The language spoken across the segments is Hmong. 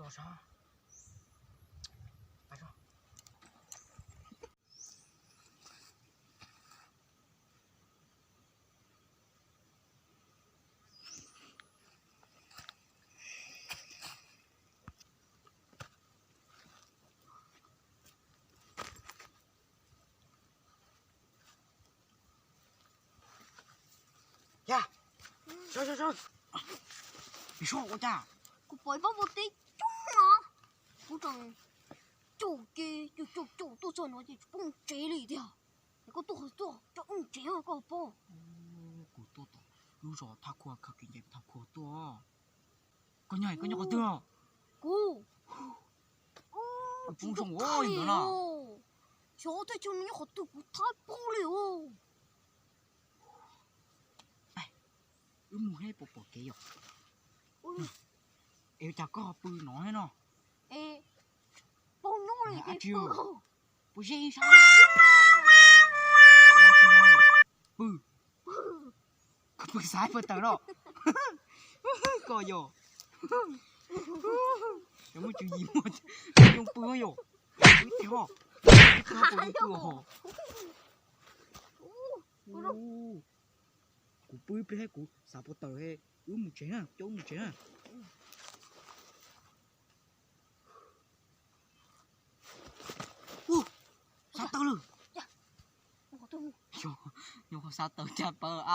Yog, so so so, so ua cas? Kuv pom ib pob npua teb coob no, kuv tseem caum ces caum caum caum tuaj txog no ces tsis pub mus tsev li tiag. Es koj tuaj qhov tuaj coj wb mus tsev koj pom. Kuv tuaj tom lub zos Thaj Khua, khaws kev ncaim Thaj Khua tuaj. Koj nyob, koj nyob qhov twg? Kuv, kuv poob zoo ua ntawd no. Xyov thaj chaw no nyob qhov twg kuv thab poob li os. Wb mus thiab puas pom kev yom? Es ua cas koj ho pw no thiab no? Pw, pw zeb sab. Pw, koj pw xav pw taws no. Koj yog, muaj tswv yim muaj, zoo pw yom. Wb thiab, wb thiab pw pw ho. Kuv pw ib pliag kuv xav pw taws, wb mus tsev na, coj wb mus tsev na. Xav taws lawm. Yog, xav taws cas pawg a.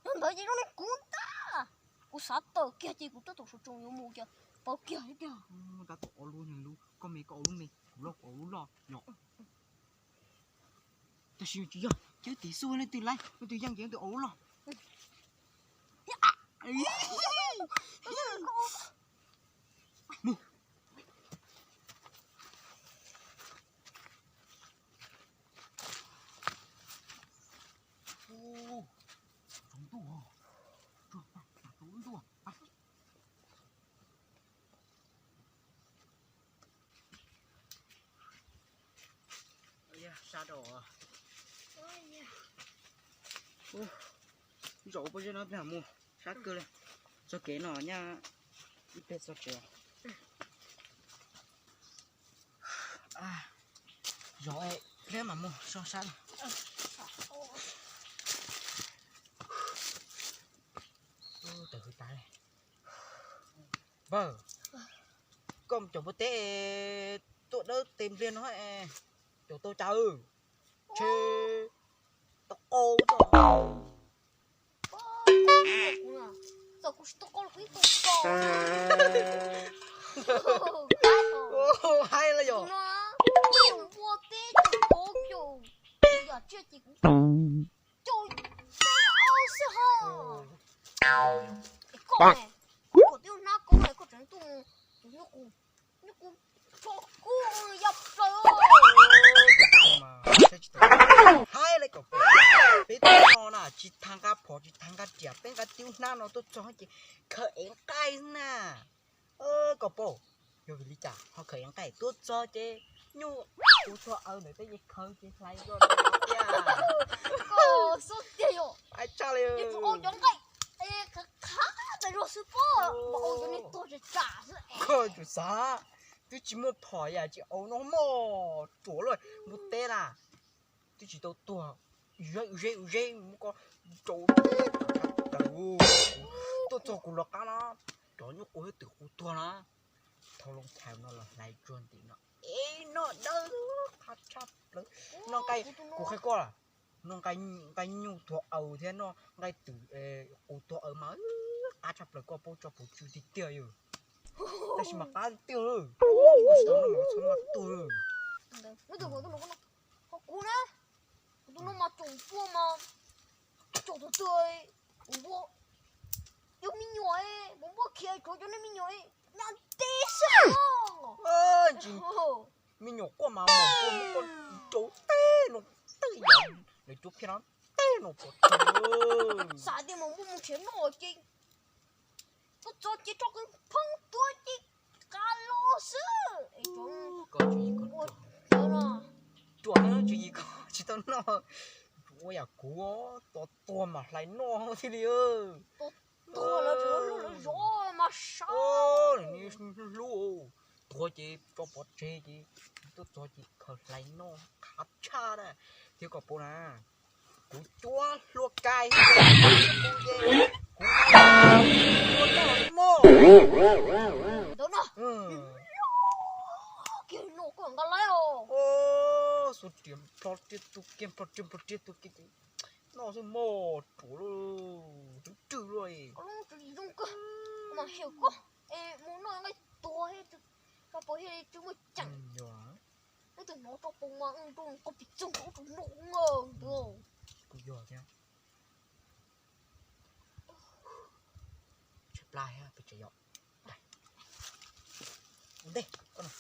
Yog ntawd ces zoo li kuv ntag. Kuv xav taws kiag ces kuv tab tom sawv tsees yuav mus kiag, paub kiag thiab tiag. Tab tom ob lub, koj me koj ua lub me, kuv loj kuv ua lub loj yom. Tab sis tsis yog, cia tiv xub leej twg laib leej twg yeej ces leej twg ua lub loj. Mus. Tsaus ntuj, tsaus ntuj. Sab rau, zaum pob zeb no peb mus sab kawg li. Txoj kev no nyaj ib pliag txog tsev. Zaum ib pliag mam mus so sab. Tawm hwv tas li. Npawg, koj mus caum npua teb tuaj dawb tes npliag no, caum tau cas? Ntshe tau qau. Txawm kuv tsis tau qau los kuv yeej tau qau. Haib lawm yom. Npua teb caum qau caum yam tsiaj ces kuv caum xwb ho. Es koj ne, koj twb hnab kub lawm koj tseem tuaj mus, nyob kuv, nyob kuv tso kub ya plaws. Haib lawm kom peb tuaj no na tsis tag nqa phom tsis tag nqa riam, peb nqa tib hnab no tuaj txog ces khaws ev nqaij na. Koj paub, yog vim li cas ho khaws ev nqaij tuaj txog ces nyuj qus txog aws ntawm peb ces khaws ces hlais zoj tiag. Koj xub tiag yom. Haib tshaj li. Yuav tsum au cov nqaij qhav qhav tas zog xwb pob, mas au cov niag tuag tsam tsam xwb. Koj tsum xav, twb tsis muaj phom yam tsis au no mog, ruam lawm npua teb na. Twb tsis tau tuag, zeb zeb zeb muab koj rau teb plaws. Tuaj txog kuv lawv qab na, cov nyuj qus thiab twm qus tuag na. Thau loo chais no los hlais tsuag ntim no, es noj dawb qab tshaj plaws. Noj nqaij, kuv qhia koj, noj nqaij nyuj tuag aws thiab noj nqaij twm qus tuag aws mas qab tshaj plaws, koj paub tso puv tsw tiag tiag yom. Tab sis mas qab tiag, koj tsis tau noj mas koj txhob maj tuag. Ho kuv na, kuv tus no mas tsoom npua mas tsoom tus twg, kuv npua, yog me nyuam, kuv npua khiav tsuav cov niag me nyuam nyuam teb xwb. Me nyuam quaj mas mus koj rau teb no, teb yam lawv cuab phiaj no, teb no pom tag. Xav tias mus npua mus nrhiav noj ces tuaj txog ces tso qw phoob tuag ces qab los xwb. Ruam, tswv yim koj tsis tau noj, ua yam kuv, tos tuag mam hlais noj thiaj li. tuag lawv tseem hlub lawv zov mas sab. Hlub, tuag ces tso pov tseg ces tuaj txog ces khaws hlais noj qab tshaj na. Thiab koj paub na, kuv cuab hlua kais, kuv hlua kais mog. Ntawd no, kiag no koj nqa laib os. Xuas riam plho riam tus kiag, plho riam plho riam tus kiag ces noj xwb mog, ruam lawm, rwg rwg lawm. Koj lub tseem zoo kawg, mas xyaum koj es mus noj nqaij tuag, koj puas thiaj tsis muaj ceem. Neb tus hnov rau pom mas rau qhov pis txoog ub rau noj ntawd. Kuv yog thiab. Tshaib plab thiab pes tsawg yom. Ua ntej koj no.